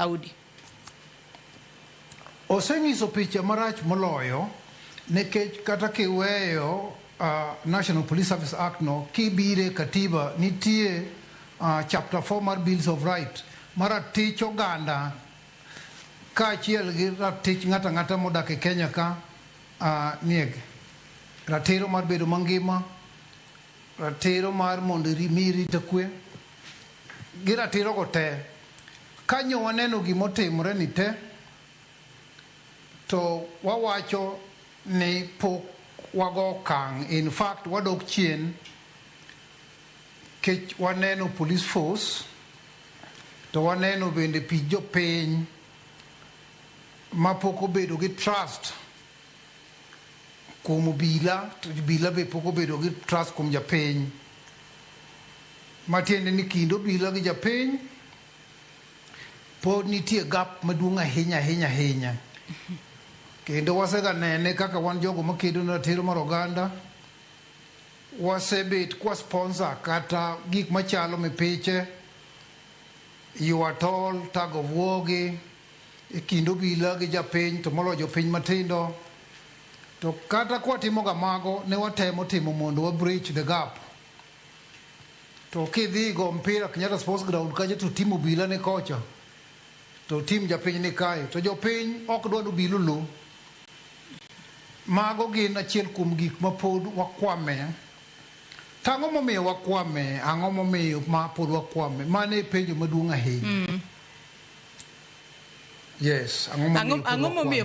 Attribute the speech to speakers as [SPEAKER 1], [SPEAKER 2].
[SPEAKER 1] Audi.
[SPEAKER 2] Osenyiso picha marach moloyo nikech kata kiweyo National Police Service Act no kibire katiba nitie chapter 4 mar Bills of Right mar ratich oganda kaachiel gi ratich ng'ato ang'ata modak e Kenya ka nie ratiro mar bedo mangima, ratiro mar mondo mi rita kwe gi ratiro go te. Kanyo waneno gimotimore ni te to wawacho ni pok wago okang'. In fact, wadok chien kech waneno police force to waneno bende pich jopiny mapok obedo gi trust kuom obila to obila be pok obedo gi trust kuom japiny. Matiende ni kind obila gi japiny pod nitie gap maduong' ahinya ahinya ahinya. Kendo wasega nene kaka wan jogo makedo ne ratiro mar oganda, wasebet kwa sponsor kata gik machalo mipiche, ywa tol, tug of war gi e kind obila gi japiny to moloyo jopiny matindo. To kata kwatimo ga mago, ne watemo timo mondo wa bridge the gap. To kidhi go mpira Kenyatta Sports Ground kacha to tim obila ni kocha, to tim japiny ni kae, to jopiny ok dwa ni obila olo. Mago gin achiel kuom gik ma pod wakwame. To ang'o momiyo wakwame? Ang'o momiyo ma pod wakwame? Mano e penjo maduong' ahinya. Yes, ang'o momiyo pod
[SPEAKER 1] Ang'o momiyo
[SPEAKER 2] wakwame?